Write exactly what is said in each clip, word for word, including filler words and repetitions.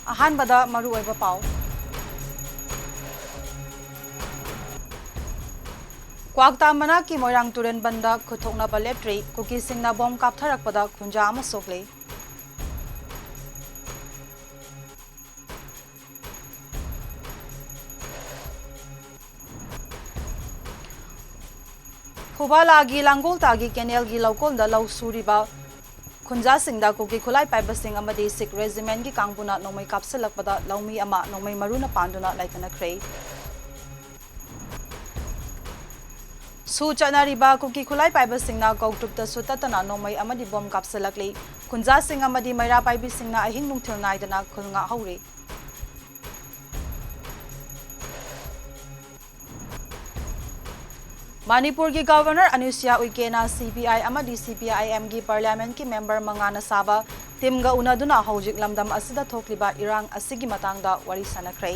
ꯑꯍꯥꯟꯕꯗ ꯃꯔꯨꯑꯣꯏꯕ ꯄꯥꯎ꯫ ꯀ꯭ꯋꯥꯛꯇꯥ ꯃꯅꯥꯛꯀꯤ ꯃꯣꯏꯔꯥꯡ ꯇꯨꯔꯦꯟ ꯕꯟꯗ ꯈꯨꯠꯊꯣꯛꯅꯕ ꯂꯦꯞꯇ꯭ꯔꯤ, ꯀꯨꯀꯤꯁꯤꯡꯅ ꯕꯣꯝ ꯀꯥꯞꯊꯔꯛꯄꯗ ꯈꯨꯟꯖꯥ ꯑꯃ ꯁꯣꯛꯂꯦ꯫ ꯐꯨꯕꯥꯂꯥꯒꯤ ꯂꯥꯡꯒꯣꯜꯇꯥꯒꯤ ꯀꯦꯅꯦꯜꯒꯤ ꯂꯧꯀꯣꯜꯗ ꯂꯧ ꯁꯨꯔꯤꯕ ꯈꯨꯟꯖꯥꯁꯤꯡꯗ ꯀꯨꯀꯤ ꯈꯨꯠꯂꯥꯏ ꯄꯥꯏꯕꯁꯤꯡ ꯑꯃꯗꯤ ꯁꯤꯈ ꯔꯦꯖꯤꯃꯦꯟꯒꯤ ꯀꯥꯡꯕꯨꯅ ꯅꯣꯡꯃꯩ ꯀꯥꯞꯁꯤꯜꯂꯛꯄꯗ ꯂꯧꯃꯤ ꯑꯃ ꯅꯣꯡꯃꯩ ꯃꯔꯨꯅ ꯄꯥꯟꯗꯨꯅ ꯂꯥꯏꯀꯠꯅꯈ꯭ꯔꯦ꯫ ꯁꯨ ꯆꯠꯅꯔꯤꯕ ꯀꯨꯀꯤ ꯈꯨꯠꯂꯥꯏ ꯄꯥꯏꯕꯁꯤꯡꯅ ꯀꯧꯇ꯭ꯔꯨꯛꯇꯁꯨ ꯇꯠꯇꯅ ꯅꯣꯡꯃꯩ ꯑꯃꯗꯤ ꯕꯣꯝ ꯀꯥꯞꯁꯤꯜꯂꯛꯂꯤ꯫ ꯈꯨꯟꯖꯥꯁꯤꯡ ꯑꯃꯗꯤ ꯃꯩꯔꯥ ꯄꯥꯏꯕꯤꯁꯤꯡꯅ ꯑꯍꯤꯡ ꯅꯨꯡꯊꯤꯜ ꯅꯥꯏꯗꯅ ꯈꯨꯜ ꯉꯥꯛꯍꯧꯔꯤ꯫ ꯃꯅꯤꯄꯨꯔꯒꯤ ꯒꯕꯔꯅꯔ ꯑꯅꯨꯁ꯭ꯌꯥ ꯎꯏꯀꯦꯅ ꯁꯤ ꯄꯤ ꯑꯥꯏ ꯑꯃꯗꯤ ꯁꯤ ꯄꯤ ꯑꯥꯏ ꯑꯦꯝꯒꯤ ꯄꯥꯔꯂꯤꯌꯥꯃꯦꯟꯠꯀꯤ ꯃꯦꯝꯕꯔ ꯃꯉꯥꯅ ꯁꯥꯕ ꯇꯤꯝꯒ ꯎꯅꯗꯨꯅ ꯍꯧꯖꯤꯛ ꯂꯝꯗꯝ ꯑꯁꯤꯗ ꯊꯣꯛꯂꯤꯕ ꯏꯔꯥꯡ ꯑꯁꯤꯒꯤ ꯃꯇꯥꯡꯗ ꯋꯥꯔꯤ ꯁꯥꯅꯈ꯭ꯔꯦ꯫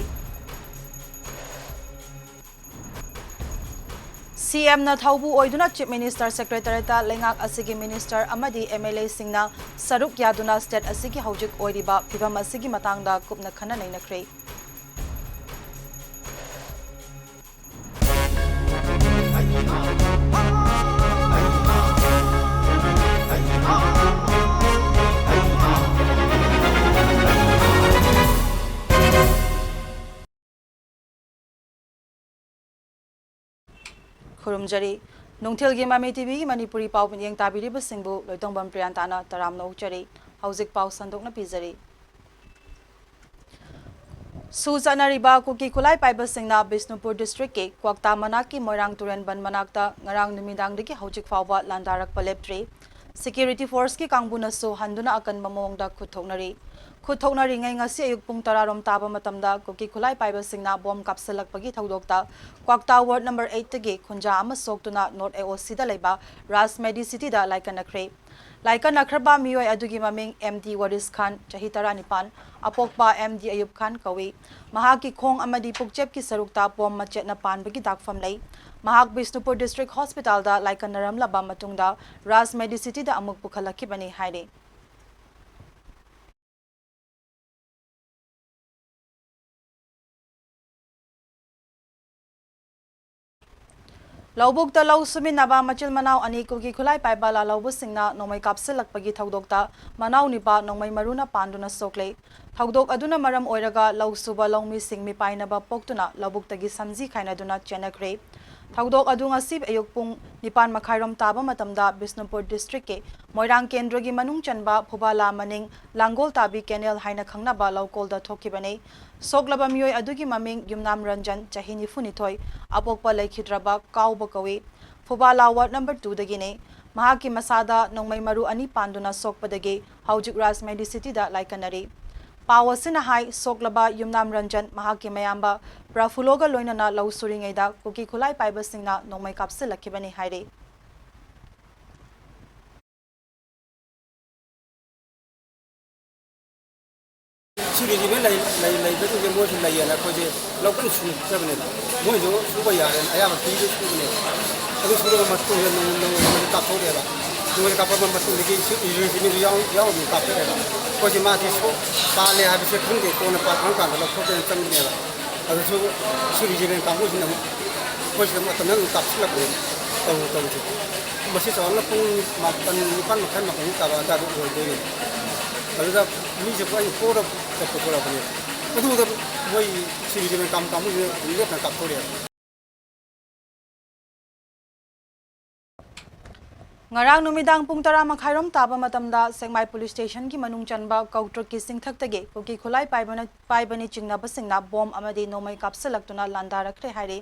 ꯁꯤ ꯑꯦꯝꯅ ꯊꯧꯕꯨ ꯑꯣꯏꯗꯨꯅ ꯆꯤꯐ ꯃꯤꯅꯤꯁꯇꯔ ꯁꯦꯀ꯭ꯔꯦꯇꯔꯤꯌꯦꯠꯇ ꯂꯩꯉꯥꯛ ꯑꯁꯤꯒꯤ ꯃꯤꯅꯤꯁꯇꯔ ꯑꯃꯗꯤ ꯑꯦꯝ ꯑꯦꯜ ꯑꯦꯁꯤꯡꯅ ꯁꯔꯨꯛ ꯌꯥꯗꯨꯅ ꯁ꯭ꯇꯦꯠ ꯑꯁꯤꯒꯤ ꯍꯧꯖꯤꯛ ꯑꯣꯏꯔꯤꯕ ꯐꯤꯚꯝ ꯑꯁꯤꯒꯤ ꯃꯇꯥꯡꯗ ꯀꯨꯞꯅ ꯈꯟꯅ ꯅꯩꯅꯈ꯭ꯔꯦ꯫ ꯈꯨꯔꯨꯝꯖꯔꯤ꯫ ꯅꯨꯡꯊꯤꯜꯒꯤ ꯃꯃꯤ ꯇꯤꯚꯤꯒꯤ ꯃꯅꯤꯄꯨꯔꯤ ꯄꯥꯎ ꯃꯤꯠꯌꯦꯡ ꯇꯥꯕꯤꯔꯤꯕꯁꯤꯡꯕꯨ ꯂꯣꯏꯇꯣꯡꯕꯝ ꯄ꯭ꯔꯤꯌꯥꯟꯇꯥꯅ ꯇꯔꯥꯝꯅ ꯑꯣꯛꯆꯔꯤ꯫ ꯍꯧꯖꯤꯛ ꯄꯥꯎ ꯁꯟꯗꯣꯛꯅ ꯄꯤꯖꯔꯤ꯫ ꯁꯨ ꯆꯠꯅꯔꯤꯕ ꯀꯨꯀꯤ ꯈꯨꯠꯂꯥꯏ ꯄꯥꯏꯕꯁꯤꯡꯅ ꯕꯤꯁꯅꯨꯄꯨꯔ ꯗꯤꯁꯇ꯭ꯔꯤꯛꯀꯤ ꯀ꯭ꯋꯥꯛꯇꯥ ꯃꯅꯥꯛꯀꯤ ꯃꯣꯏꯔꯥꯡ ꯇꯨꯔꯦꯟ ꯕꯟ ꯃꯅꯥꯛꯇ ꯉꯔꯥꯡ ꯅꯨꯃꯤꯗꯥꯡꯗꯒꯤ ꯍꯧꯖꯤꯛ ꯐꯥꯎꯕ ꯂꯥꯟꯗꯥꯔꯛꯄ ꯂꯦꯞꯇ꯭ꯔꯤ꯫ ꯁꯦꯀ꯭ꯌꯨꯔꯤꯇꯤ ꯐꯣꯔꯁꯀꯤ ꯀꯥꯡꯕꯨꯅꯁꯨ ꯍꯟꯗꯨꯅ ꯑꯀꯟꯕ ꯃꯑꯣꯡꯗ ꯈꯨꯠ ꯊꯣꯛꯅꯔꯤ꯫ ꯈꯨꯠ ꯊꯣꯛꯅꯔꯤꯉꯩ ꯉꯁꯤ ꯑꯌꯨꯛ ꯄꯨꯡ ꯇꯔꯥ ꯔꯣꯝ ꯇꯥꯕ ꯃꯇꯝꯗ ꯀꯨꯀꯤ ꯈꯨꯠꯂꯥꯏ ꯄꯥꯏꯕꯁꯤꯡꯅ ꯕꯣꯝ ꯀꯥꯞꯁꯤꯜꯂꯛꯄꯒꯤ ꯊꯧꯗꯣꯛꯇ ꯀ꯭ꯋꯥꯛꯇꯥ ꯋꯥꯔꯗ ꯅꯝꯕꯔ ꯑꯩꯠꯇꯒꯤ ꯈꯨꯟꯖꯥ ꯑꯃ ꯁꯣꯛꯇꯨꯅ ꯅꯣꯔꯠ ꯑꯦ ꯑꯣ ꯁꯤꯗ ꯂꯩꯕ ꯔꯥꯖ ꯃꯦꯗꯤꯁꯤꯇꯤꯗ ꯂꯥꯏꯀꯠꯅꯈ꯭ꯔꯦ꯫ ꯂꯥꯏꯀꯠꯅꯈ꯭ꯔꯕ ꯃꯤꯑꯣꯏ ꯑꯗꯨꯒꯤ ꯃꯃꯤꯡ ꯑꯦꯝ ꯗꯤ ꯋꯥꯔꯤꯁ ꯈꯥꯟ, ꯆꯍꯤ ꯇꯔꯥꯅꯤꯄꯥꯟ, ꯑꯄꯣꯛꯄ ꯑꯦꯝ ꯗꯤ ꯑꯌꯨꯕ ꯈꯥꯟ ꯀꯧꯏ꯫ ꯃꯍꯥꯛꯀꯤ ꯈꯣꯡ ꯑꯃꯗꯤ ꯄꯨꯛꯆꯦꯞꯀꯤ ꯁꯔꯨꯛꯇ ꯕꯣꯝ ꯃꯆꯦꯠꯅ ꯄꯥꯟꯕꯒꯤ ꯗꯥꯛꯐꯝ ꯂꯩ꯫ ꯃꯍꯥꯛ ꯕꯤꯁꯅꯨꯄꯨꯔ ꯗꯤꯁꯇ꯭ꯔꯤꯛ ꯍꯣꯁꯄꯤꯇꯥꯜꯗ ꯂꯥꯏꯀꯠꯅꯔꯝꯂꯕ ꯃꯇꯨꯡꯗ ꯔꯥꯖ ꯃꯦꯗꯤꯁꯤꯇꯤꯗ ꯑꯃꯨꯛ ꯄꯨꯈꯠꯂꯛꯈꯤꯕꯅꯤ ꯍꯥꯏꯔꯤ꯫ ꯂꯧꯕꯨꯛꯇ ꯂꯧ ꯁꯨꯃꯤꯟꯅꯕ ꯃꯆꯤꯜ ꯃꯅꯥꯎ ꯑꯅꯤ ꯀꯨꯀꯤ ꯈꯨꯠꯂꯥꯏ ꯄꯥꯏꯕ ꯂꯥꯜꯍꯧꯕꯁꯤꯡꯅ ꯅꯣꯡꯃꯩ ꯀꯥꯞꯁꯤꯜꯂꯛꯄꯒꯤ ꯊꯧꯗꯣꯛꯇ ꯃꯅꯥꯎ ꯅꯤꯄꯥ ꯅꯣꯡꯃꯩ ꯃꯔꯨꯅ ꯄꯥꯟꯗꯨꯅ ꯁꯣꯛꯂꯦ꯫ ꯊꯧꯗꯣꯛ ꯑꯗꯨꯅ ꯃꯔꯝ ꯑꯣꯏꯔꯒ ꯂꯧ ꯁꯨꯕ ꯂꯧꯃꯤꯁꯤꯡ ꯃꯤꯄꯥꯏꯅꯕ ꯄꯣꯛꯇꯨꯅ ꯂꯧꯕꯨꯛꯇꯒꯤ ꯁꯝꯖꯤ ꯈꯥꯏꯅꯗꯨꯅ ꯆꯦꯟꯅꯈ꯭ꯔꯦ꯫ ꯊꯧꯗꯣꯛ ꯑꯗꯨ ꯉꯁꯤ ꯑꯌꯨꯛ ꯄꯨꯡ ꯅꯤꯄꯥꯟ ꯃꯈꯥꯏꯔꯣꯝ ꯇꯥꯕ ꯃꯇꯝꯗ ꯕꯤꯁꯅꯨꯄꯨꯔ ꯗꯤꯁꯇ꯭ꯔꯤꯛꯀꯤ ꯃꯣꯏꯔꯥꯡ ꯀꯦꯟꯗ꯭ꯔꯒꯤ ꯃꯅꯨꯡ ꯆꯟꯕ ꯐꯨꯕꯥꯂꯥ ꯃꯅꯤꯡ ꯂꯥꯡꯒꯣꯜ ꯇꯥꯕꯤ ꯀꯦꯅꯦꯜ ꯍꯥꯏꯅ ꯈꯪꯅꯕ ꯂꯧꯀꯣꯜꯗ ꯊꯣꯛꯈꯤꯕꯅꯤ꯫ ꯁꯣꯛꯂꯕ ꯃꯤꯑꯣꯏ ꯑꯗꯨꯒꯤ ꯃꯃꯤꯡ ꯌꯨꯝꯅꯥꯝ ꯔꯟꯖꯟ, ꯆꯍꯤ ꯅꯤꯐꯨꯅꯤꯊꯣꯏ, ꯑꯄꯣꯛꯄ ꯂꯩꯈꯤꯗ꯭ꯔꯕ ꯀꯥꯎꯕ ꯀꯧꯏ꯫ ꯐꯨꯕꯥꯂꯥ ꯋꯥꯔꯗ ꯅꯝꯕꯔ ꯇꯨꯗꯒꯤꯅꯤ꯫ ꯃꯍꯥꯛꯀꯤ ꯃꯁꯥꯗ ꯅꯣꯡꯃꯩ ꯃꯔꯨ ꯑꯅꯤ ꯄꯥꯟꯗꯨꯅ ꯁꯣꯛꯄꯗꯒꯤ ꯍꯧꯖꯤꯛ ꯔꯥꯖ ꯃꯦꯗꯤꯁꯤꯇꯤꯗ ꯂꯥꯏꯀꯠꯅꯔꯤ꯫ ꯄꯥꯎ ꯑꯁꯤꯅ ꯍꯥꯏ, ꯁꯣꯛꯂꯕ ꯌꯨꯝꯅꯥꯝ ꯔꯟꯖꯟ ꯃꯍꯥꯛꯀꯤ ꯃꯌꯥꯝꯕ ꯄ꯭ꯔꯐꯨꯂꯣꯒ ꯂꯣꯏꯅꯅ ꯂꯧ ꯁꯨꯔꯤꯉꯩꯗ ꯀꯨꯀꯤ ꯈꯨꯠꯂꯥꯏ ꯄꯥꯏꯕꯁꯤꯡꯅ ꯅꯣꯡꯃꯩ ꯀꯥꯞꯁꯤꯜꯂꯛꯈꯤꯕꯅꯤ ꯍꯥꯏꯔꯤ꯫ ꯁꯤꯒꯤꯁꯤ ꯂꯣꯏ ꯂꯩ-, ꯂꯩ-, ꯂꯩꯕꯁꯤꯡꯁꯦ ꯃꯣꯏꯁꯨ ꯂꯩꯌꯦꯅ ꯑꯩꯈꯣꯏꯁꯦ ꯂꯧ ꯀꯟꯅ ꯁꯨꯖꯕꯅꯦꯕ꯫ ꯃꯣꯏꯁꯨ ꯁꯨꯕ ꯌꯥꯔꯦꯅ ꯑꯌꯥꯝꯕ ꯄꯤꯗ ꯁꯨꯕꯅꯦꯕ꯫ ꯑꯗꯨ ꯁꯨꯔꯕ ꯃꯇꯨꯡꯗ ꯅꯣꯡꯃ, ꯅꯣꯡꯃ, ꯅꯣꯡꯃ ꯀꯥꯞꯊꯣꯛꯑꯦꯕ꯫ ꯅꯣꯡꯃꯩ ꯀꯥꯞꯄꯛꯄ ꯃꯇꯨꯡꯗꯒꯤ ꯁꯤ ꯏꯟꯖꯤꯟꯁꯤꯅꯁꯨ ꯌꯥꯎ-, ꯌꯥꯎꯔꯝꯅ ꯀꯥꯞꯊꯣꯛꯑꯦꯕ꯫ ꯑꯩꯈꯣꯏꯁꯦ ꯃꯥꯁꯤ ꯁꯣꯛ ꯄꯥꯜꯂꯦ ꯍꯥꯏꯕꯁꯦ ꯈꯪꯗꯦ, ꯀꯣꯟꯅ ꯄꯥꯜ ꯈꯪꯀꯥꯟꯗ ꯂꯧꯊꯣꯛꯀꯦꯅ ꯆꯪꯕꯅꯦꯕ꯫ ꯑꯗꯨꯁꯨ ꯁꯤ ꯔꯤꯖꯤꯃꯦꯟ ꯀꯥꯡꯕꯨꯁꯤꯅ ꯑꯃꯨꯛ ꯑꯩꯈꯣꯏꯁꯤꯗ ꯃꯇꯝꯗ ꯑꯗꯨꯝ ꯀꯥꯞꯁꯤꯜꯂꯛꯄꯅꯦꯕ꯫ ꯇꯧꯔꯨ ꯇꯧꯔꯨꯁꯦ꯫ ꯃꯁꯤ ꯆꯥꯎꯔꯥꯛꯅ ꯄꯨꯡ ꯃꯥꯄꯟ, ꯅꯤꯄꯥꯟ ꯃꯈꯥꯏ, ꯃꯥꯄꯟ ꯇꯥꯕ ꯑꯗꯨꯋꯥꯏꯗ ꯑꯣꯏꯗꯣꯏꯅꯦ꯫ ꯑꯗꯨꯗ ꯃꯤꯁꯦ ꯄꯨꯔꯥ ꯄꯣꯔ ꯆꯠꯄ ꯊꯣꯛꯂꯛꯄꯅꯦ꯫ ꯑꯗꯨꯗ ꯃꯣꯏ ꯁꯤ ꯔꯤꯖꯤꯃꯦꯟ ꯀꯥꯡ-, ꯀꯥꯡꯕꯨꯁꯤꯅ ꯑꯗꯨꯝ ꯂꯦꯞꯇꯅ ꯀꯥꯞꯊꯣꯔꯛꯑꯦ꯫ ꯉꯔꯥꯡ ꯅꯨꯃꯤꯗꯥꯡ ꯄꯨꯡ ꯇꯔꯥ ꯃꯈꯥꯏꯔꯣꯝ ꯇꯥꯕ ꯃꯇꯝꯗ ꯁꯦꯛꯃꯥꯏ ꯄꯨꯂꯤꯁ ꯁ꯭ꯇꯦꯁꯟꯒꯤ ꯃꯅꯨꯡ ꯆꯟꯕ ꯀꯧꯇ꯭ꯔꯨꯛꯀꯤ ꯆꯤꯡꯊꯛꯇꯒꯤ ꯀꯨꯀꯤ ꯈꯨꯠꯂꯥꯏ ꯄꯥꯏꯕꯅ, ꯄꯥꯏꯕꯅꯤ ꯆꯤꯡꯅꯕꯁꯤꯡꯅ ꯕꯣꯝ ꯑꯃꯗꯤ ꯅꯣꯡꯃꯩ ꯀꯥꯞꯁꯤꯜꯂꯛꯇꯨꯅ ꯂꯥꯟꯗꯥꯔꯛꯈ꯭ꯔꯦ ꯍꯥꯏꯔꯤ꯫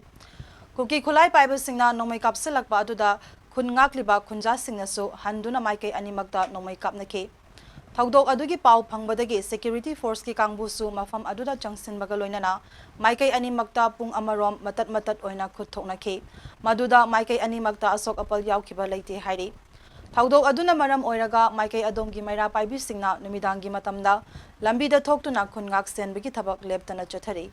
ꯀꯨꯀꯤ ꯈꯨꯠꯂꯥꯏ ꯄꯥꯏꯕꯁꯤꯡꯅ ꯅꯣꯡꯃꯩ ꯀꯥꯞꯁꯤꯜꯂꯛꯄ ꯑꯗꯨꯗ ꯈꯨꯟ ꯉꯥꯛꯂꯤꯕ ꯈꯨꯟꯖꯥꯁꯤꯡꯅꯁꯨ ꯍꯟꯗꯨꯅ ꯃꯥꯏꯀꯩ ꯑꯅꯤꯃꯛꯇ ꯅꯣꯡꯃꯩ ꯀꯥꯞꯅꯈꯤ꯫ ꯊꯧꯗꯣꯛ ꯑꯗꯨꯒꯤ ꯄꯥꯎ ꯐꯪꯕꯗꯒꯤ ꯁꯦꯀ꯭ꯌꯨꯔꯤꯇꯤ ꯐꯣꯔꯁꯀꯤ ꯀꯥꯡꯕꯨꯁꯨ ꯃꯐꯝ ꯑꯗꯨꯗ ꯆꯪꯁꯤꯟꯕꯒ ꯂꯣꯏꯅꯅ ꯃꯥꯏꯀꯩ ꯑꯅꯤꯃꯛꯇ ꯄꯨꯡ ꯑꯃꯔꯣꯝ ꯃꯇꯠ ꯃꯇꯠ ꯑꯣꯏꯅ ꯈꯨꯠ ꯊꯣꯛꯅꯈꯤ꯫ ꯃꯗꯨꯗ ꯃꯥꯏꯀꯩ ꯑꯅꯤꯃꯛꯇ ꯑꯁꯣꯛ ꯑꯄꯜ ꯌꯥꯎꯈꯤꯕ ꯂꯩꯇꯦ ꯍꯥꯏꯔꯤ꯫ ꯊꯧꯗꯣꯛ ꯑꯗꯨꯅ ꯃꯔꯝ ꯑꯣꯏꯔꯒ ꯃꯥꯏꯀꯩ ꯑꯗꯣꯝꯒꯤ ꯃꯩꯔꯥ ꯄꯥꯏꯕꯤꯁꯤꯡꯅ ꯅꯨꯃꯤꯗꯥꯡꯒꯤ ꯃꯇꯝꯗ ꯂꯝꯕꯤꯗ ꯊꯣꯛꯇꯨꯅ ꯈꯨꯟ ꯉꯥꯛ ꯁꯦꯟꯕꯒꯤ ꯊꯕꯛ ꯂꯦꯞꯇꯅ ꯆꯠꯊꯔꯤ꯫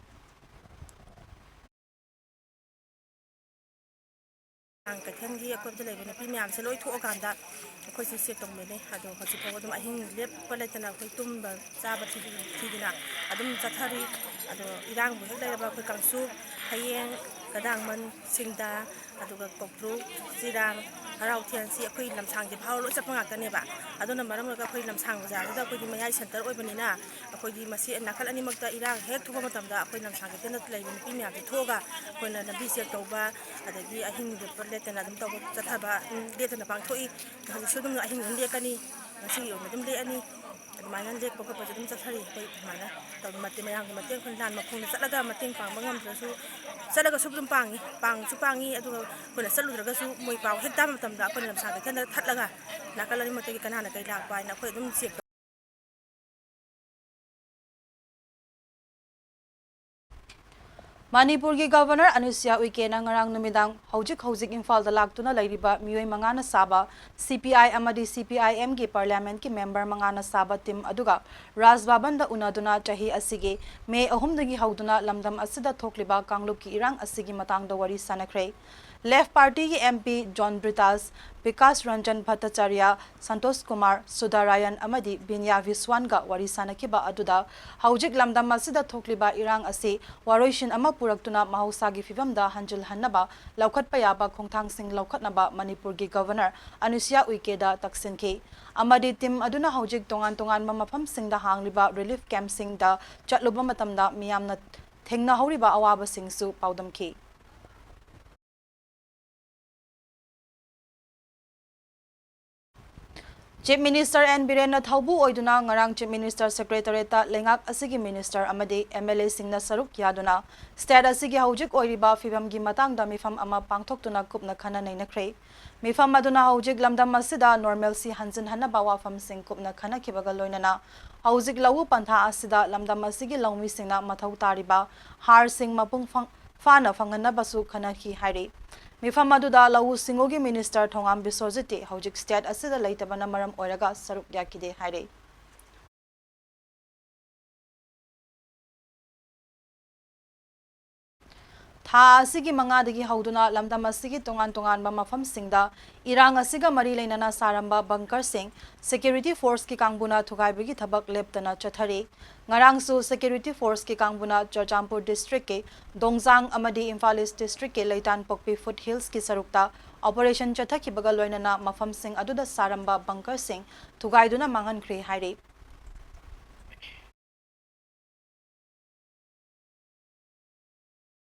ꯀꯩꯊꯦꯜꯒꯤ ꯑꯀꯣꯏꯕꯗ ꯂꯩꯕ ꯅꯨꯄꯤ ꯃꯌꯥꯝꯁꯦ ꯂꯣꯏ ꯊꯣꯛꯑꯀꯥꯟꯗ ꯑꯩꯈꯣꯏꯁꯦ ꯆꯦꯛ ꯇꯧꯃꯤꯟꯅꯩ꯫ ꯑꯗꯣ ꯍꯧꯖꯤꯛ ꯐꯥꯎꯕ ꯑꯗꯨꯝ ꯑꯍꯤꯡ ꯂꯦꯞꯄ ꯂꯩꯇꯅ ꯑꯩꯈꯣꯏ ꯇꯨꯝꯕ ꯆꯥꯕ ꯊꯤꯗꯅ, ꯊꯤꯗꯅ ꯑꯗꯨꯝ ꯆꯠꯊꯔꯤ꯫ ꯑꯗꯣ ꯏꯔꯥꯡꯕꯨ ꯍꯦꯛ ꯂꯩꯔꯕ ꯑꯩꯈꯣꯏ ꯀꯥꯡꯁꯨ ꯍꯌꯦꯡ ꯀꯗꯥꯡꯃꯟ, ꯁꯤꯡꯗꯥ, ꯑꯗꯨꯒ ꯀꯧꯇ꯭ꯔꯨ, ꯆꯤꯔꯥꯡ, ꯍꯔꯥꯎꯊꯦꯟꯁꯤ ꯑꯩꯈꯣꯏ ꯂꯝꯁꯥꯡꯁꯦ ꯐꯥꯎꯔ ꯂꯣꯏ ꯆꯠꯄ ꯉꯥꯛꯇꯅꯦꯕ꯫ ꯑꯗꯨꯅ ꯃꯔꯝ ꯑꯣꯏꯔꯒ ꯑꯩꯈꯣꯏ ꯂꯝꯁꯥꯡ ꯕꯖꯥꯔꯁꯤꯗ ꯑꯩꯈꯣꯏꯒꯤ ꯃꯌꯥꯏ ꯁꯦꯟꯇꯔ ꯑꯣꯏꯕꯅꯤꯅ ꯑꯩꯈꯣꯏꯒꯤ ꯃꯁꯤ ꯅꯥꯀꯜ ꯑꯅꯤꯃꯛꯇ ꯏꯔꯥꯡ ꯍꯦꯛ ꯊꯣꯛꯄ ꯃꯇꯝꯗ ꯑꯩꯈꯣꯏ ꯂꯝꯁꯥꯡ ꯀꯩꯊꯦꯜꯗ ꯂꯩꯕ ꯅꯨꯄꯤ ꯃꯌꯥꯝꯁꯦ ꯊꯣꯛꯑꯒ ꯑꯩꯈꯣꯏꯅ ꯂꯝꯕꯤ ꯆꯦꯛ ꯇꯧꯕ, ꯑꯗꯒꯤ ꯑꯍꯤꯡ ꯂꯦꯞꯄ ꯂꯦꯞꯇꯅ ꯑꯗꯨꯝ ꯇꯧꯕ ꯆꯠꯊꯕ, ꯎꯝ, ꯂꯦꯞꯇꯅ ꯄꯥꯡꯊꯣꯛꯏ꯫ ꯍꯧꯖꯤꯛꯁꯨ ꯑꯗꯨꯝ ꯑꯍꯤꯡ ꯑꯗꯨꯝ ꯂꯦꯛꯀꯅꯤ, ꯉꯁꯤꯒꯤ ꯑꯣꯏꯅ ꯑꯗꯨꯝ ꯂꯦꯛꯑꯅꯤ꯫ ꯑꯗꯨꯃꯥꯏꯅ ꯂꯦꯛꯄ ꯈꯣꯠꯄꯁꯨ ꯑꯗꯨꯝ ꯆꯠꯊꯔꯤ꯫ ꯑꯩꯈꯣꯏ ꯑꯗꯨꯃꯥꯏꯅ ꯇꯧꯗꯅ ꯃꯇꯦꯡ, ꯃꯌꯥꯝꯒꯤ ꯃꯇꯦꯡ ꯑꯩꯈꯣꯏ ꯂꯥꯟ ꯃꯈꯣꯡꯗ ꯆꯠꯂꯒ ꯃꯇꯦꯡ ꯄꯥꯡꯕ ꯉꯝꯗ꯭ꯔꯁꯨ, ꯆꯠꯂꯒꯁꯨ ꯑꯗꯨꯝ ꯄꯥꯡꯉꯤ, ꯄꯥꯡꯁꯨ ꯄꯥꯡꯉꯤ꯫ ꯑꯗꯨꯒ ꯑꯩꯈꯣꯏꯅ ꯆꯠꯂꯨꯗ꯭ꯔꯒꯁꯨ ꯃꯣꯏ ꯄꯥꯎ ꯍꯦꯛ ꯇꯥꯕ ꯃꯇꯝꯗ ꯑꯩꯈꯣꯏꯅ ꯂꯝꯁꯥꯡ ꯀꯩꯊꯦꯜꯗ ꯊꯠꯂꯒ ꯅꯥꯀꯜ ꯑꯅꯤꯃꯛꯇꯒꯤ ꯀꯅꯥꯅ ꯀꯩ ꯂꯥꯛꯄ ꯍꯥꯏꯅ ꯑꯩꯈꯣꯏ ꯑꯗꯨꯝ ꯆꯦꯛ ꯇꯧ꯫ ꯃꯅꯤꯄꯨꯔꯒꯤ ꯒꯚꯔꯅꯔ ꯑꯅꯨꯁ꯭ꯌꯥ ꯎꯏꯀꯦꯅ ꯉꯔꯥꯡ ꯅꯨꯃꯤꯗꯥꯡ ꯍꯧꯖꯤꯛ ꯍꯧꯖꯤꯛ ꯏꯝꯐꯥꯜꯗ ꯂꯥꯛꯇꯨꯅ ꯂꯩꯔꯤꯕ ꯃꯤꯑꯣꯏ ꯃꯉꯥꯅ ꯁꯥꯕ ꯁꯤ ꯄꯤ ꯑꯥꯏ ꯑꯃꯗꯤ ꯁꯤ ꯄꯤ ꯑꯥꯏ ꯑꯦꯝꯒꯤ ꯄꯥꯔꯂꯤꯌꯥꯃꯦꯟꯠꯀꯤ ꯃꯦꯝꯕꯔ ꯃꯉꯥꯅ ꯁꯥꯕ ꯇꯤꯝ ꯑꯗꯨꯒ ꯔꯥꯖ ꯚꯕꯟꯗ ꯎꯅꯗꯨꯅ ꯆꯍꯤ ꯑꯁꯤꯒꯤ ꯃꯦ ꯑꯍꯨꯝꯗꯒꯤ ꯍꯧꯗꯨꯅ ꯂꯝꯗꯝ ꯑꯁꯤꯗ ꯊꯣꯛꯂꯤꯕ ꯀꯥꯡꯂꯨꯞꯀꯤ ꯏꯔꯥꯡ ꯑꯁꯤꯒꯤ ꯃꯇꯥꯡꯗ ꯋꯥꯔꯤ ꯁꯥꯅꯈ꯭ꯔꯦ꯫ ꯂꯦꯐ ꯄꯥꯔꯇꯤꯒꯤ M P John Brittas, Bikash Ranjan Bhattacharya, Santosh Kumar Sudarayan ꯑꯃꯗꯤ ꯕꯤꯅ꯭ꯌꯥ ꯚꯤꯁ꯭ꯋꯥꯟꯒ ꯋꯥꯔꯤ ꯁꯥꯅꯈꯤꯕ ꯑꯗꯨꯗ ꯍꯧꯖꯤꯛ ꯂꯝꯗꯝ ꯑꯁꯤꯗ ꯊꯣꯛꯂꯤꯕ ꯏꯔꯥꯡ ꯑꯁꯤ ꯋꯥꯔꯣꯏꯁꯤꯟ ꯑꯃ ꯄꯨꯔꯛꯇꯨꯅ ꯃꯍꯧꯁꯥꯒꯤ ꯐꯤꯕꯝꯗ ꯍꯟꯖꯤꯜꯍꯟꯅꯕ ꯂꯧꯈꯠꯄ ꯌꯥꯕ ꯈꯣꯡꯊꯥꯡꯁꯤꯡ ꯂꯧꯈꯠꯅꯕ ꯃꯅꯤꯄꯨꯔꯒꯤ ꯒꯚꯔꯅꯔ ꯑꯅꯨꯁ꯭ꯌꯥ ꯎꯏꯀꯦꯗ ꯇꯛꯁꯤꯟꯈꯤ ꯑꯃꯗꯤ ꯇꯤꯝ ꯑꯗꯨꯅ ꯍꯧꯖꯤꯛ ꯇꯣꯉꯥꯟ ꯇꯣꯉꯥꯟꯕ ꯃꯐꯝꯁꯤꯡꯗ ꯍꯥꯡꯂꯤꯕ ꯔꯤꯂꯤꯐ ꯀꯦꯝꯞꯁꯤꯡꯗ ꯆꯠꯂꯨꯕ ꯃꯇꯝꯗ ꯃꯤꯌꯥꯝꯅ ꯊꯦꯡꯅꯍꯧꯔꯤꯕ ꯑꯋꯥꯕꯁꯤꯡꯁꯨ ꯄꯥꯎꯗꯝꯈꯤ꯫ ꯆꯤꯐ ꯃꯤꯅꯤꯁꯇꯔ ꯑꯦꯟ ꯕꯤꯔꯦꯟꯅ ꯊꯧꯕꯨ ꯑꯣꯏꯗꯨꯅ ꯉꯔꯥꯡ ꯆꯤꯐ ꯃꯤꯅꯤꯁꯇꯔ ꯁꯦꯀ꯭ꯔꯦꯇꯔꯦꯠꯇ ꯂꯩꯉꯥꯛ ꯑꯁꯤꯒꯤ ꯃꯤꯅꯤꯁꯇꯔ ꯑꯃꯗꯤ ꯑꯦꯝ ꯑꯦꯜ ꯑꯦꯁꯤꯡꯅ ꯁꯔꯨꯛ ꯌꯥꯗꯨꯅ ꯁ꯭ꯇꯦꯠ ꯑꯁꯤꯒꯤ ꯍꯧꯖꯤꯛ ꯑꯣꯏꯔꯤꯕ ꯐꯤꯕꯝꯒꯤ ꯃꯇꯥꯡꯗ ꯃꯤꯐꯝ ꯑꯃ ꯄꯥꯡꯊꯣꯛꯇꯨꯅ ꯀꯨꯞꯅ ꯈꯟꯅ ꯅꯩꯅꯈ꯭ꯔꯦ꯫ ꯃꯤꯐꯝ ꯑꯗꯨꯅ ꯍꯧꯖꯤꯛ ꯂꯝꯗꯝ ꯑꯁꯤꯗ ꯅꯣꯔꯃꯦꯜꯁꯤ ꯍꯟꯖꯤꯟꯍꯟꯅꯕ ꯋꯥꯐꯝꯁꯤꯡ ꯀꯨꯞꯅ ꯈꯟꯅꯈꯤꯕꯒ ꯂꯣꯏꯅꯅ ꯍꯧꯖꯤꯛ ꯂꯧꯎ ꯄꯟꯊꯥ ꯑꯁꯤꯗ ꯂꯝꯗꯝ ꯑꯁꯤꯒꯤ ꯂꯧꯃꯤꯁꯤꯡꯅ ꯃꯊꯧ ꯇꯥꯔꯤꯕ ꯍꯥꯔꯁꯤꯡ ꯃꯄꯨꯡ ꯐꯪ-, ꯐꯥꯅ ꯐꯪꯍꯟꯅꯕꯁꯨ ꯈꯟꯅꯈꯤ ꯍꯥꯏꯔꯤ꯫ ꯃꯤꯐꯝ ꯑꯗꯨꯗ ꯂꯧꯎ ꯁꯤꯡꯎꯒꯤ ꯃꯤꯅꯤꯁꯇꯔ ꯊꯣꯉꯥꯝ ꯕꯤꯁ꯭ꯋꯖꯤꯠꯇꯤ ꯍꯧꯖꯤꯛ ꯁ꯭ꯇꯦꯠ ꯑꯁꯤꯗ ꯂꯩꯇꯕꯅ ꯃꯔꯝ ꯑꯣꯏꯔꯒ ꯁꯔꯨꯛ ꯌꯥꯈꯤꯗꯦ ꯍꯥꯏꯔꯤ꯫ ꯊꯥ ꯑꯁꯤꯒꯤ ꯃꯉꯥꯗꯒꯤ ꯍꯧꯗꯨꯅ ꯂꯝꯗꯝ ꯑꯁꯤꯒꯤ ꯇꯣꯉꯥꯟ ꯇꯣꯉꯥꯟꯕ ꯃꯐꯝꯁꯤꯡꯗ ꯏꯔꯥꯡ ꯑꯁꯤꯒ ꯃꯔꯤ ꯂꯩꯅꯅ ꯁꯥꯔꯝꯕ bunker ꯁꯤꯡ security force ꯀꯤ ꯀꯥꯡꯕꯨꯅ ꯊꯨꯒꯥꯏꯕꯒꯤ ꯊꯕꯛ ꯂꯦꯞꯇꯅ ꯆꯠꯊꯔꯤ꯫ ꯉꯔꯥꯡꯁꯨ security force ꯀꯤ ꯀꯥꯡꯕꯨꯅ ꯆꯨꯔꯆꯥꯟꯄꯨꯔ district ꯀꯤ ꯗꯣꯡꯖꯥꯡ ꯑꯃꯗꯤ ꯏꯝꯐꯥꯜ East district ꯀꯤ ꯂꯩꯇꯥꯟꯄꯣꯛꯄꯤ foothills ꯀꯤ ꯁꯔꯨꯛꯇ operation ꯆꯠꯊꯈꯤꯕꯒ ꯂꯣꯏꯅꯅ ꯃꯐꯝꯁꯤꯡ ꯑꯗꯨꯗ ꯁꯥꯔꯝꯕ bunker ꯁꯤꯡ ꯊꯨꯒꯥꯏꯗꯨꯅ ꯃꯥꯡꯍꯟꯈ꯭ꯔꯦ ꯍꯥꯏꯔꯤ꯫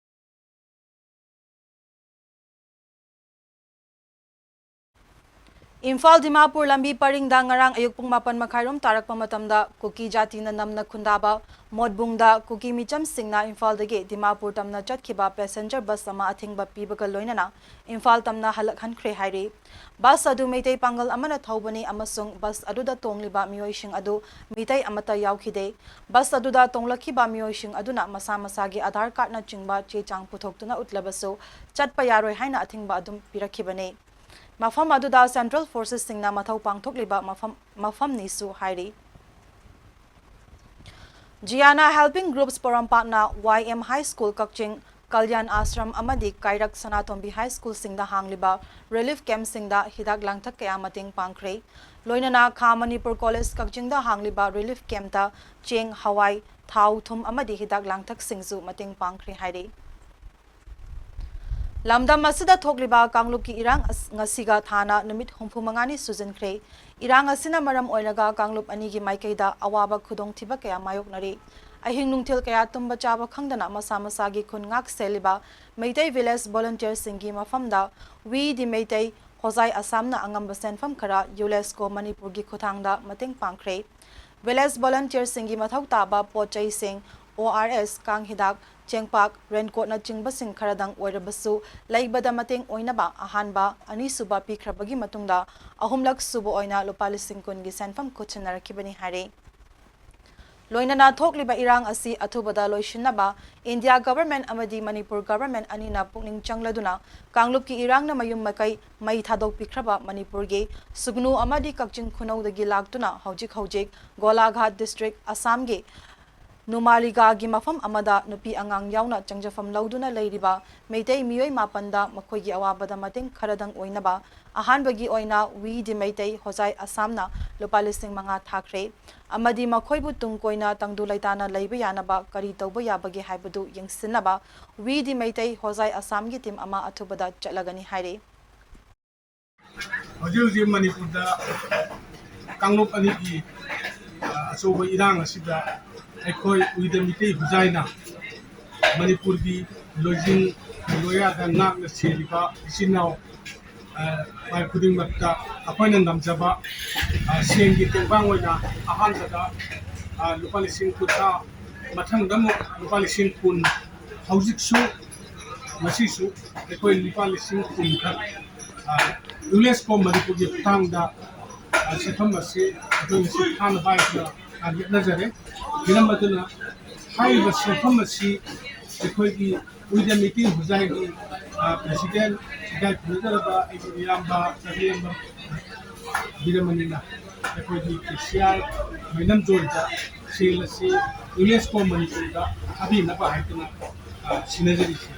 ꯏꯝꯐꯥꯜ ꯗꯤꯃꯥꯄꯨꯔ ꯂꯝꯕꯤ ꯄꯔꯤꯡꯗ ꯉꯔꯥꯡ ꯑꯌꯨꯛ ꯄꯨꯡ ꯃꯥꯄꯟ ꯃꯈꯥꯏꯔꯣꯝ ꯇꯥꯔꯛꯄ ꯃꯇꯝꯗ ꯀꯨꯀꯤ ꯖꯥꯇꯤꯅ ꯅꯝꯅ ꯈꯨꯟꯗꯥꯕ ꯃꯣꯠꯕꯨꯡꯗ ꯀꯨꯀꯤ ꯃꯤꯆꯝꯁꯤꯡꯅ ꯏꯝꯐꯥꯜꯗꯒꯤ ꯗꯤꯃꯥꯄꯨꯔ ꯇꯝꯅ ꯆꯠꯈꯤꯕ passenger bus ꯑꯃ ꯑꯊꯤꯡꯕ ꯄꯤꯕꯒ ꯂꯣꯏꯅꯅ ꯏꯝꯐꯥꯜ ꯇꯝꯅ ꯍꯜꯂꯛꯍꯟꯈ꯭ꯔꯦ ꯍꯥꯏꯔꯤ꯫ Bus ꯑꯗꯨ ꯃꯩꯇꯩ ꯄꯥꯡꯒꯜ ꯑꯃꯅ ꯊꯧꯕꯅꯤ ꯑꯃꯁꯨꯡ bus ꯑꯗꯨꯗ ꯇꯣꯡꯂꯤꯕ ꯃꯤꯑꯣꯏꯁꯤꯡ ꯑꯗꯨ ꯃꯤꯇꯩ ꯑꯃꯠꯇ ꯌꯥꯎꯈꯤꯗꯦ꯫ Bus ꯑꯗꯨꯗ ꯇꯣꯡꯂꯛꯈꯤꯕ ꯃꯤꯑꯣꯏꯁꯤꯡ ꯑꯗꯨꯅ ꯃꯁꯥ ꯃꯁꯥꯒꯤ ꯑꯙꯥꯔ card ꯅꯆꯤꯡꯕ ꯆꯦ ꯆꯥꯡ ꯄꯨꯊꯣꯛꯇꯨꯅ ꯎꯠꯂꯕꯁꯨ ꯆꯠꯄ ꯌꯥꯔꯣꯏ ꯍꯥꯏꯅ ꯑꯊꯤꯡꯕ ꯑꯗꯨꯝ ꯄꯤꯔꯛꯈꯤꯕꯅꯤ꯫ ꯃꯐꯝ ꯑꯗꯨꯗ central forces ꯁꯤꯡꯅ ꯃꯊꯧ ꯄꯥꯡꯊꯣꯛꯂꯤꯕ ꯃꯐꯝ, ꯃꯐꯝꯅꯤꯁꯨ ꯍꯥꯏꯔꯤ꯫ Jiyana Helping Groups ꯄꯣꯔꯣꯝꯄꯥꯠꯅ Y M High School ꯀꯛꯆꯤꯡ, ꯀꯜꯌꯥꯟ ꯑꯥꯁ꯭ꯔꯝ ꯑꯃꯗꯤ ꯀꯥꯏꯔꯛ ꯁꯅꯥꯇꯣꯝꯕꯤ High School ꯁꯤꯡꯗ ꯍꯥꯡꯂꯤꯕ relief camp ꯁꯤꯡꯗ ꯍꯤꯗꯥꯛ ꯂꯥꯡꯊꯛ ꯀꯌꯥ ꯃꯇꯦꯡ ꯄꯥꯡꯈ꯭ꯔꯦ꯫ ꯂꯣꯏꯅꯅ ꯈꯥ ꯃꯅꯤꯄꯨꯔ College ꯀꯛꯆꯤꯡꯗ ꯍꯥꯡꯂꯤꯕ relief camp ꯇ ꯆꯦꯡ, ꯍꯋꯥꯏ, ꯊꯥꯎ, ꯊꯨꯝ ꯑꯃꯗꯤ ꯍꯤꯗꯥꯛ ꯂꯥꯡꯊꯛꯁꯤꯡꯁꯨ ꯃꯇꯦꯡ ꯄꯥꯡꯈ꯭ꯔꯦ ꯍꯥꯏꯔꯤ꯫ ꯂꯝꯗꯝ ꯑꯁꯤꯗ ꯊꯣꯛꯂꯤꯕ ꯀꯥꯡꯂꯨꯞꯀꯤ ꯏꯔꯥꯡ ꯑꯁ-, ꯉꯁꯤꯒ ꯊꯥꯅ ꯅꯨꯃꯤꯠ ꯍꯨꯝꯐꯨ ꯃꯉꯥꯅꯤ ꯁꯨꯖꯤꯟꯈ꯭ꯔꯦ꯫ ꯏꯔꯥꯡ ꯑꯁꯤꯅ ꯃꯔꯝ ꯑꯣꯏꯔꯒ ꯀꯥꯡꯂꯨꯞ ꯑꯅꯤꯒꯤ ꯃꯥꯏꯀꯩꯗ ꯑꯋꯥꯕ ꯈꯨꯗꯣꯡꯊꯤꯕ ꯀꯌꯥ ꯃꯥꯌꯣꯛꯅꯔꯤ꯫ ꯑꯍꯤꯡ ꯅꯨꯡꯊꯤꯜ ꯀꯌꯥ ꯇꯨꯝꯕ ꯆꯥꯕ ꯈꯪꯗꯅ ꯃꯁꯥ ꯃꯁꯥꯒꯤ ꯈꯨꯟ ꯉꯥꯛ ꯁꯦꯜꯂꯤꯕ ꯃꯩꯇꯩ village volunteer ꯁꯤꯡꯒꯤ ꯃꯐꯝꯗ We the Meitei, ꯍꯣꯖꯥꯏ ꯑꯁꯥꯝꯅ ꯑꯉꯝꯕ ꯁꯦꯟꯐꯝ ꯈꯔ ꯌꯨꯂꯦꯁꯀꯣ ꯃꯅꯤꯄꯨꯔꯒꯤ ꯈꯨꯠꯊꯥꯡꯗ ꯃꯇꯦꯡ ꯄꯥꯡꯈ꯭ꯔꯦ꯫ Village volunteer ꯁꯤꯡꯒꯤ ꯃꯊꯧ ꯇꯥꯕ ꯄꯣꯠ ꯆꯩꯁꯤꯡ, O R S, ꯀꯥꯡ ꯍꯤꯗꯥꯛ, ꯆꯦꯡꯄꯥꯛ, raincoat ꯅꯆꯤꯡꯕꯁꯤꯡ ꯈꯔꯗꯪ ꯑꯣꯏꯔꯕꯁꯨ ꯂꯩꯕꯗ ꯃꯇꯦꯡ ꯑꯣꯏꯅꯕ ꯑꯍꯥꯟꯕ, ꯑꯅꯤꯁꯨꯕ ꯄꯤꯈ꯭ꯔꯕꯒꯤ ꯃꯇꯨꯡꯗ ꯑꯍꯨꯝꯂꯛ ꯁꯨꯕ ꯑꯣꯏꯅ ꯂꯨꯄꯥ ꯂꯤꯁꯤꯡ ꯀꯨꯟꯒꯤ ꯁꯦꯟꯐꯝ ꯈꯨꯠꯁꯤꯟꯅꯔꯛꯈꯤꯕꯅꯤ ꯍꯥꯏꯔꯤ꯫ ꯂꯣꯏꯅꯅ ꯊꯣꯛꯂꯤꯕ ꯏꯔꯥꯡ ꯑꯁꯤ ꯑꯊꯨꯕꯗ ꯂꯣꯏꯁꯤꯟꯅꯕ India government ꯑꯃꯗꯤ ꯃꯅꯤꯄꯨꯔ government ꯑꯅꯤꯅ ꯄꯨꯛꯅꯤꯡ ꯆꯪꯂꯗꯨꯅ ꯀꯥꯡꯂꯨꯞꯀꯤ ꯏꯔꯥꯡꯅ ꯃꯌꯨꯝ ꯃꯀꯩ ꯃꯩ ꯊꯥꯗꯣꯛꯄꯤꯈ꯭ꯔꯕ ꯃꯅꯤꯄꯨꯔꯒꯤ ꯁꯨꯒꯅꯨ ꯑꯃꯗꯤ ꯀꯛꯆꯤꯡ ꯈꯨꯅꯧꯗꯒꯤ ꯂꯥꯛꯇꯨꯅ ꯍꯧꯖꯤꯛ ꯍꯧꯖꯤꯛ ꯒꯣꯂꯥꯘꯥꯠ district, ꯑꯁꯥꯝꯒꯤ ꯅꯨꯃꯥꯂꯤꯒꯥꯒꯤ ꯃꯐꯝ ꯑꯃꯗ ꯅꯨꯄꯤ ꯑꯉꯥꯡ ꯌꯥꯎꯅ ꯆꯪꯖꯐꯝ ꯂꯧꯗꯨꯅ ꯂꯩꯔꯤꯕ ꯃꯩꯇꯩ ꯃꯤꯑꯣꯏ ꯃꯥꯄꯟꯗ ꯃꯈꯣꯏꯒꯤ ꯑꯋꯥꯕꯗ ꯃꯇꯦꯡ ꯈꯔꯗꯪ ꯑꯣꯏꯅꯕ ꯑꯍꯥꯟꯕꯒꯤ ꯑꯣꯏꯅ We the ꯃꯩꯇꯩ ꯍꯣꯖꯥꯏ ꯑꯁꯥꯝꯅ ꯂꯨꯄꯥ ꯂꯤꯁꯤꯡ ꯃꯉꯥ ꯊꯥꯈ꯭ꯔꯦ ꯑꯃꯗꯤ ꯃꯈꯣꯏꯕꯨ ꯇꯨꯡ ꯀꯣꯏꯅ ꯇꯪꯗꯨ ꯂꯩꯇꯥꯅ ꯂꯩꯕ ꯌꯥꯅꯕ ꯀꯔꯤ ꯇꯧꯕ ꯌꯥꯕꯒꯦ ꯍꯥꯏꯕꯗꯨ ꯌꯦꯡꯁꯤꯟꯅꯕ We the ꯃꯩꯇꯩ ꯍꯣꯖꯥꯏ ꯑꯁꯥꯝꯒꯤ ꯇꯤꯝ ꯑꯃ ꯑꯊꯨꯕꯗ ꯆꯠꯂꯒꯅꯤ ꯍꯥꯏꯔꯤ꯫ ꯍꯧꯖꯤꯛ ꯍꯧꯖꯤꯛ ꯃꯅꯤꯄꯨꯔꯗ ꯀꯥꯡꯂꯨꯞ ꯑꯅꯤꯒꯤ ꯑ, ꯑꯆꯧꯕ ꯏꯔꯥꯡ ꯑꯁꯤꯗ ꯑꯩꯈꯣꯏ We the ꯃꯩꯇꯩ ꯍꯣꯖꯥꯏꯅ ꯃꯅꯤꯄꯨꯔꯒꯤ ꯂꯣꯏꯖꯤꯡ ꯂꯣꯌꯥꯗ ꯉꯥꯛꯅ ꯁꯦꯜꯂꯤꯕ ꯏꯆꯤꯟ ꯏꯅꯥꯎ ꯑ, ꯈꯨꯗꯤꯡꯃꯛꯇ ꯑꯩꯈꯣꯏꯅ ꯉꯝꯖꯕ ꯑ, ꯁꯦꯟꯒꯤ ꯇꯦꯡꯕꯥꯡ ꯑꯣꯏꯅ ꯑꯍꯥꯟꯕꯗ ꯑ, ꯂꯨꯄꯥ ꯂꯤꯁꯤꯡ ꯀꯨꯟꯊ꯭ꯔꯥ, ꯃꯊꯪꯗ ꯑꯃꯨꯛ ꯂꯨꯄꯥ ꯂꯤꯁꯤꯡ ꯀꯨꯟ, ꯍꯧꯖꯤꯛꯁꯨ ꯉꯁꯤꯁꯨ ꯑꯩꯈꯣꯏ ꯂꯨꯄꯥ ꯂꯤꯁꯤꯡ ꯀꯨꯟ ꯈꯛ ꯌꯨꯅꯦꯁꯀꯣ ꯃꯅꯤꯄꯨꯔꯒꯤ ꯈꯨꯠꯊꯥꯡꯗ ꯁꯦꯟꯐꯝ ꯑꯁꯤ ꯑꯩꯈꯣꯏ ꯉꯁꯤ ꯊꯥꯅꯕ ꯍꯥꯏꯗꯨꯅ ꯌꯦꯠꯅꯖꯔꯦ꯫ ꯃꯔꯝ ꯑꯗꯨꯅ ꯍꯥꯏꯔꯤꯕ ꯁꯦꯟꯐꯝ ꯑꯁꯤ ꯑꯩꯈꯣꯏꯒꯤ We the ꯃꯩꯇꯩ ꯍꯣꯖꯥꯏꯒꯤ ꯄ꯭ꯔꯦꯁꯤꯗꯦꯟ ꯏꯀꯥꯏ ꯈꯨꯝꯅꯖꯔꯕ ꯑꯩꯒꯤ ꯏꯌꯥꯝꯕ ꯆꯍꯤꯌꯥꯝꯕ ꯕꯤꯔꯃꯅꯤꯅ ꯑꯩꯈꯣꯏꯒꯤ ꯀꯦ ꯁꯤ ꯑꯥꯔ ꯃꯩꯅꯝꯖꯣꯏꯗ ꯁꯦꯜ ꯑꯁꯤ ꯌꯨꯅꯦꯁꯀꯣ ꯃꯅꯤꯄꯨꯔꯗ ꯊꯥꯕꯤꯅꯕ ꯍꯥꯏꯗꯨꯅ ꯁꯤꯟꯅꯖꯔꯤꯁꯤ꯫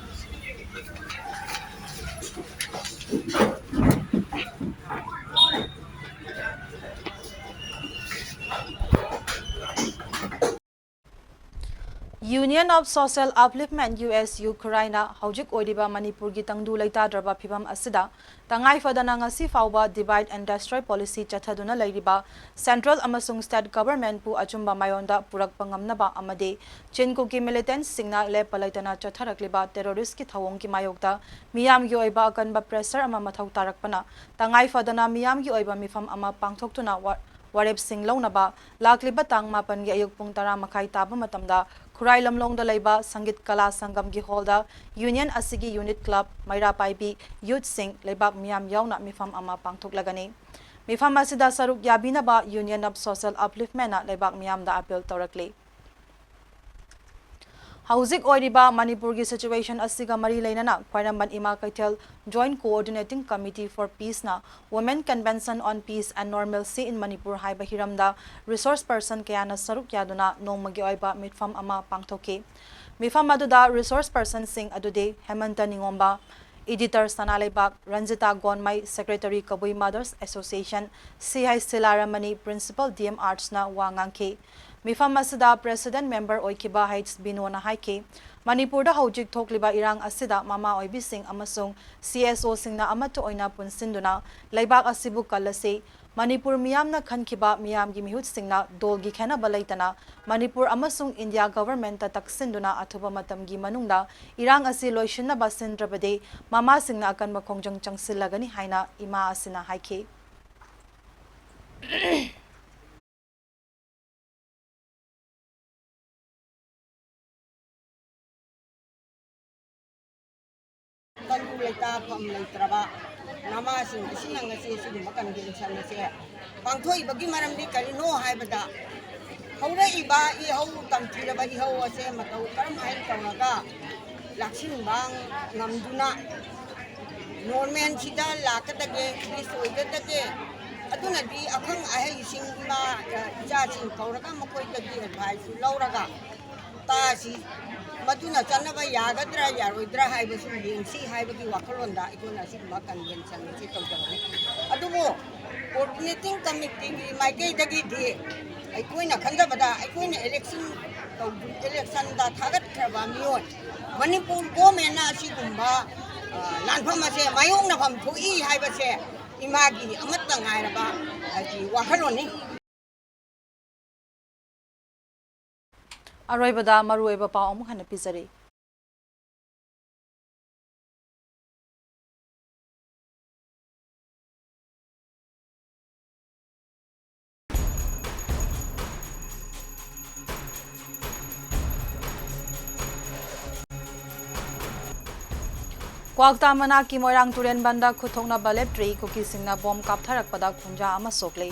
Union of Social Upliftment, U S U, ꯈꯨꯔꯥꯏꯅ ꯍꯧꯖꯤꯛ ꯑꯣꯏꯔꯤꯕ ꯃꯅꯤꯄꯨꯔꯒꯤ ꯇꯪꯗꯨ ꯂꯩꯇꯥꯗ꯭ꯔꯕ ꯐꯤꯕꯝ ꯑꯁꯤꯗ ꯇꯉꯥꯏ ꯐꯗꯅ ꯉꯁꯤ ꯐꯥꯎꯕ Divide and Destroy policy ꯆꯠꯊꯗꯨꯅ ꯂꯩꯔꯤꯕ central ꯑꯃꯁꯨꯡ state government ꯄꯨ ꯑꯆꯨꯝꯕ ꯃꯥꯏꯑꯣꯟꯗ ꯄꯨꯔꯛꯄ ꯉꯝꯅꯕ ꯑꯃꯗꯤ ꯆꯤꯟ ꯀꯨꯀꯤ militant ꯁꯤꯡꯅ ꯂꯦꯞꯄ ꯂꯩꯇꯅ ꯆꯠꯊꯔꯛꯂꯤꯕ terrorist ꯀꯤ ꯊꯧꯑꯣꯡꯒꯤ ꯃꯥꯌꯣꯛꯇ ꯃꯤꯌꯥꯝꯒꯤ ꯑꯣꯏꯕ ꯑꯀꯟꯕ pressure ꯑꯃ ꯃꯊꯧ ꯇꯥꯔꯛꯄꯅ ꯇꯉꯥꯏ ꯐꯗꯅ ꯃꯤꯌꯥꯝꯒꯤ ꯑꯣꯏꯕ ꯃꯤꯐꯝ ꯑꯃ ꯄꯥꯡꯊꯣꯛꯇꯨꯅ ꯋꯥ-, ꯋꯥꯔꯦꯞꯁꯤꯡ ꯂꯧꯅꯕ ꯂꯥꯛꯂꯤꯕ ꯇꯥꯡ ꯃꯥꯄꯟꯒꯤ ꯑꯌꯨꯛ ꯄꯨꯡ ꯇꯔꯥ ꯃꯈꯥꯏ ꯇꯥꯕ ꯃꯇꯝꯗ ꯈꯨꯔꯥꯏ ꯂꯝꯂꯣꯡꯗ ꯂꯩꯕ ꯁꯪꯒꯤꯠ ꯀꯂꯥ ꯁꯪꯒꯝꯒꯤ ꯍꯣꯜꯗ Union ꯑꯁꯤꯒꯤ unit club, ꯃꯩꯔꯥ ꯄꯥꯏꯕꯤ, youth ꯁꯤꯡ, ꯂꯩꯕꯥꯛ ꯃꯤꯌꯥꯝ ꯌꯥꯎꯅ ꯃꯤꯐꯝ ꯑꯃ ꯄꯥꯡꯊꯣꯛꯂꯒꯅꯤ꯫ ꯃꯤꯐꯝ ꯑꯁꯤꯗ ꯁꯔꯨꯛ ꯌꯥꯕꯤꯅꯕ Union of Social Upliftment ꯅ ꯂꯩꯕꯥꯛ ꯃꯤꯌꯥꯝꯗ appeal ꯇꯧꯔꯛꯂꯤ꯫ ꯍꯧꯖꯤꯛ ꯑꯣꯏꯔꯤꯕ ꯃꯅꯤꯄꯨꯔꯒꯤ situation ꯑꯁꯤꯒ ꯃꯔꯤ ꯂꯩꯅꯅ ꯈ꯭ꯋꯥꯏꯔꯝꯕꯟ ꯏꯃꯥ ꯀꯩꯊꯦꯜ Joint Coordinating Committee for Peace ꯅ Women Convention on Peace and Normalcy in Manipur ꯍꯥꯏꯕ ꯍꯤꯔꯝꯗ resource person ꯀꯌꯥꯅ ꯁꯔꯨꯛ ꯌꯥꯗꯨꯅ ꯅꯣꯡꯃꯒꯤ ꯑꯣꯏꯕ ꯃꯤꯠꯐꯝ ꯑꯃ ꯄꯥꯡꯊꯣꯛꯈꯤ꯫ ꯃꯤꯐꯝ ꯑꯗꯨꯗ resource person ꯁꯤꯡ ꯑꯗꯨꯗꯤ ꯍꯦꯃꯟꯇ ꯅꯤꯉꯣꯝꯕ, editor Sana Leibak, Ranjita Gonmei, secretary Kabui Mothers Association, C H ꯁꯤꯂꯥꯔꯥꯃꯅꯤ, principal D M Arts ꯅ ꯋꯥ ꯉꯥꯡꯈꯤ꯫ ꯃꯤꯐꯝ ꯑꯁꯤꯗ president member ꯑꯣꯏꯈꯤꯕ ꯍꯩꯆ ꯕꯤꯅꯣꯅ ꯍꯥꯏꯈꯤ, ꯃꯅꯤꯄꯨꯔꯗ ꯍꯧꯖꯤꯛ ꯊꯣꯛꯂꯤꯕ ꯏꯔꯥꯡ ꯑꯁꯤꯗ ꯃꯃꯥ ꯑꯣꯏꯕꯤꯁꯤꯡ ꯑꯃꯁꯨꯡ C S O ꯁꯤꯡꯅ ꯑꯃꯠꯇ ꯑꯣꯏꯅ ꯄꯨꯟꯁꯤꯟꯗꯨꯅ ꯂꯩꯕꯥꯛ ꯑꯁꯤꯕꯨ ꯀꯜꯂꯁꯤ, ꯃꯅꯤꯄꯨꯔ ꯃꯤꯌꯥꯝꯅ ꯈꯟꯈꯤꯕ ꯃꯤꯌꯥꯝꯒꯤ ꯃꯤꯍꯨꯠꯁꯤꯡꯅ ꯗꯣꯜꯒꯤ ꯈꯦꯟꯅꯕ ꯂꯩꯇꯅ ꯃꯅꯤꯄꯨꯔ ꯑꯃꯁꯨꯡ ꯏꯟꯗꯤꯌꯥ government ꯇ ꯇꯛꯁꯤꯟꯗꯨꯅ ꯑꯊꯨꯕ ꯃꯇꯝꯒꯤ ꯃꯅꯨꯡꯗ ꯏꯔꯥꯡ ꯑꯁꯤ ꯂꯣꯏꯁꯤꯟꯅꯕ ꯁꯤꯟꯗ꯭ꯔꯕꯗꯤ ꯃꯃꯥꯁꯤꯡꯅ ꯑꯀꯟꯕ ꯈꯣꯡꯖꯪ ꯆꯪꯁꯤꯜꯂꯒꯅꯤ ꯍꯥꯏꯅ ꯏꯃꯥ ꯑꯁꯤꯅ ꯍꯥꯏꯈꯤ꯫ ꯇꯪꯗꯨ ꯂꯩꯇꯥꯐꯝ ꯂꯩꯇ꯭ꯔꯕ ꯅꯃꯥꯁꯤꯡ ꯑꯁꯤꯅ ꯉꯁꯤ ꯑꯁꯤꯒꯨꯝꯕ convention ꯑꯁꯤ ꯄꯥꯡꯊꯣꯛꯏꯕꯒꯤ ꯃꯔꯝꯗꯤ ꯀꯔꯤꯅꯣ ꯍꯥꯏꯕꯗ, ꯍꯧꯔꯛꯏꯕ ꯏꯍꯧ, ꯇꯝꯊꯤꯔꯕ ꯏꯍꯧ ꯑꯁꯦ ꯃꯇꯧ ꯀꯔꯝ ꯍꯥꯏꯅ ꯇꯧꯔꯒ ꯂꯥꯛꯁꯤꯟꯕ ꯉꯝꯗꯨꯅ normal ꯁꯤꯗ ꯂꯥꯛꯀꯗꯒꯦ, peace ꯑꯣꯏꯒꯗꯒꯦ? ꯑꯗꯨꯅꯗꯤ ꯑꯈꯪ ꯑꯍꯩꯁꯤꯡ, ꯏꯃꯥ, ꯏꯆꯥꯁꯤꯡ ꯀꯧꯔꯒ ꯃꯈꯣꯏꯗꯒꯤ advice ꯂꯧꯔꯒ ꯇꯥꯁꯤ, ꯃꯗꯨꯅ ꯆꯠꯅꯕ ꯌꯥꯒꯗ꯭ꯔꯥ ꯌꯥꯔꯣꯏꯗ꯭ꯔꯥ ꯍꯥꯏꯕꯁꯨ ꯌꯦꯡꯁꯤ ꯍꯥꯏꯕꯒꯤ ꯋꯥꯈꯜꯂꯣꯟꯗ ꯑꯩꯈꯣꯏꯅ ꯑꯁꯤꯒꯨꯝꯕ convention ꯑꯁꯤ ꯇꯧꯖꯕꯅꯤ꯫ ꯑꯗꯨꯕꯨ coordinating committee ꯒꯤ ꯃꯥꯏꯀꯩꯗꯒꯤꯗꯤ ꯑꯩꯈꯣꯏꯅ ꯈꯟꯖꯕꯗ, ꯑꯩꯈꯣꯏꯅ election ꯇꯧ-, election ꯗ ꯊꯥꯒꯠꯈ꯭ꯔꯕ ꯃꯤꯑꯣꯏ, ꯃꯅꯤꯄꯨꯔ government ꯅ ꯑꯁꯤꯒꯨꯝꯕ, ꯑ, ꯂꯥꯟꯐꯝ ꯑꯁꯦ ꯃꯥꯌꯣꯛꯅꯐꯝ ꯊꯣꯛꯏ ꯍꯥꯏꯕꯁꯦ ꯏꯃꯥꯒꯤ ꯑꯃꯠꯇ ꯉꯥꯏꯔꯕ, ꯍꯥꯏꯗꯤ, ꯋꯥꯈꯜꯂꯣꯟꯅꯤ꯫ ꯑꯔꯣꯏꯕꯗ ꯃꯔꯨꯑꯣꯏꯕ ꯄꯥꯎ ꯑꯃꯨꯛ ꯍꯟꯅ ꯄꯤꯖꯔꯤ꯫ ꯀ꯭ꯋꯥꯛꯇꯥ ꯃꯅꯥꯛꯀꯤ ꯃꯣꯏꯔꯥꯡ ꯇꯨꯔꯦꯟ ꯕꯟꯗ ꯈꯨꯠꯊꯣꯛꯅꯕ ꯂꯦꯞꯇ꯭ꯔꯤ, ꯀꯨꯀꯤꯁꯤꯡꯅ ꯕꯣꯝ ꯀꯥꯞꯊꯔꯛꯄꯗ ꯈꯨꯟꯖꯥ ꯑꯃ ꯁꯣꯛꯂꯤ꯫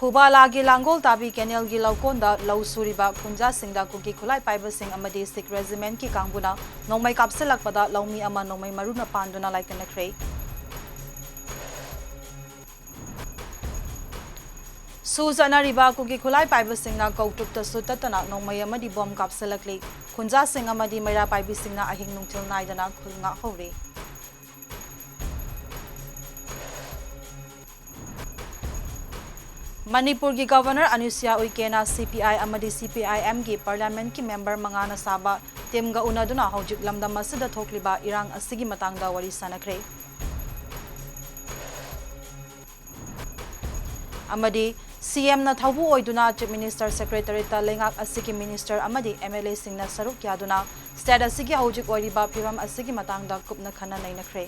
ꯈꯨꯕꯥꯂꯥꯒꯤ ꯂꯥꯡꯒꯣꯜ ꯇꯥꯕꯤ ꯀꯦꯅꯦꯜꯒꯤ ꯂꯧꯀꯣꯟꯗ ꯂꯧ ꯁꯨꯔꯤꯕ ꯈꯨꯟꯖꯥꯁꯤꯡꯗ ꯀꯨꯀꯤ ꯈꯨꯠꯂꯥꯏ ꯄꯥꯏꯕꯁꯤꯡ ꯑꯃꯗꯤ ꯁꯤꯈ ꯔꯦꯖꯤꯃꯦꯟꯠꯀꯤ ꯀꯥꯡꯕꯨꯅ ꯅꯣꯡꯃꯩ ꯀꯥꯞꯁꯤꯜꯂꯛꯄꯗ ꯂꯧꯃꯤ ꯑꯃ ꯅꯣꯡꯃꯩ ꯃꯔꯨꯅ ꯄꯥꯟꯗꯨꯅ ꯂꯥꯏꯀꯠꯅꯈ꯭ꯔꯦ꯫ ꯁꯨ ꯆꯠꯅꯔꯤꯕ ꯀꯨꯀꯤ ꯈꯨꯠꯂꯥꯏ ꯄꯥꯏꯕꯁꯤꯡꯅ ꯀꯧꯇ꯭ꯔꯨꯛꯇꯁꯨ ꯇꯠꯇꯅ ꯅꯣꯡꯃꯩ ꯑꯃꯗꯤ ꯕꯣꯝ ꯀꯥꯞꯁꯤꯜꯂꯛꯂꯤ꯫ ꯈꯨꯟꯖꯥꯁꯤꯡ ꯑꯃꯗꯤ ꯃꯩꯔꯥ ꯄꯥꯏꯕꯤꯁꯤꯡꯅ ꯑꯍꯤꯡ ꯅꯨꯡꯊꯤꯜ ꯅꯥꯏꯗꯅ ꯈꯨꯜ ꯉꯥꯛꯍꯧꯔꯤ꯫ ꯃꯅꯤꯄꯨꯔꯒꯤ ꯒꯕꯔꯅꯔ ꯑꯅꯨꯁꯨꯏꯌꯥ ꯎꯏꯀꯦꯅ ꯁꯤ ꯄꯤ ꯑꯥꯏ ꯑꯃꯗꯤ ꯁꯤ ꯄꯤ ꯑꯥꯏ ꯑꯦꯝꯒꯤ ꯄꯥꯔꯂꯤꯌꯥꯃꯦꯟꯠꯀꯤ ꯃꯦꯝꯕꯔ ꯃꯉꯥꯅ ꯁꯥꯕ ꯇꯤꯝꯒ ꯎꯅꯗꯨꯅ ꯍꯧꯖꯤꯛ ꯂꯝꯗꯝ ꯑꯁꯤꯗ ꯊꯣꯛꯂꯤꯕ ꯏꯔꯥꯡ ꯑꯁꯤꯒꯤ ꯃꯇꯥꯡꯗ ꯋꯥꯔꯤ ꯁꯥꯟꯅꯈ꯭ꯔꯦ꯫ ꯑꯃꯗꯤ ꯁꯤ ꯑꯦꯝꯅ ꯊꯧꯕꯨ ꯑꯣꯏꯗꯨꯅ ꯆꯤꯐ ꯃꯤꯅꯤꯁꯇꯔ ꯁꯦꯀ꯭ꯔꯦꯇꯔꯤꯌꯦꯠꯇ ꯂꯩꯉꯥꯛ ꯑꯁꯤꯒꯤ ꯃꯤꯅꯤꯁꯇꯔ ꯑꯃꯗꯤ ꯑꯦꯝ ꯑꯦꯜ ꯑꯦꯁꯤꯡꯅ ꯁꯔꯨꯛ ꯌꯥꯗꯨꯅ ꯁ꯭ꯇꯦꯠ ꯑꯁꯤꯒꯤ ꯍꯧꯖꯤꯛ ꯑꯣꯏꯔꯤꯕ ꯐꯤꯕꯝ ꯑꯁꯤꯒꯤ ꯃꯇꯥꯡꯗ ꯀꯨꯞꯅ ꯈꯟꯅ ꯅꯩꯅꯈ꯭ꯔꯦ꯫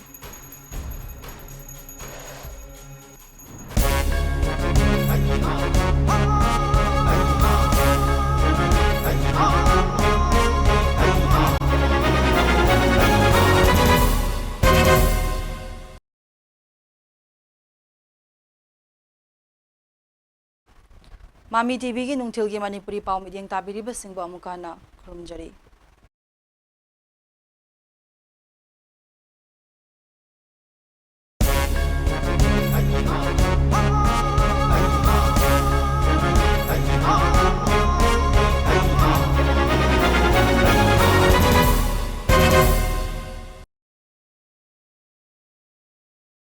ꯃꯃꯤ ꯇꯤꯚꯤꯒꯤ ꯅꯨꯡꯊꯤꯜꯒꯤ ꯃꯅꯤꯄꯨꯔꯤ ꯄꯥꯎ ꯃꯤꯠꯌꯦꯡ ꯇꯥꯕꯤꯔꯤꯕꯁꯤꯡꯕꯨ ꯑꯃꯨꯛꯀ ꯍꯟꯅ ꯈꯨꯔꯨꯝꯖꯔꯤ꯫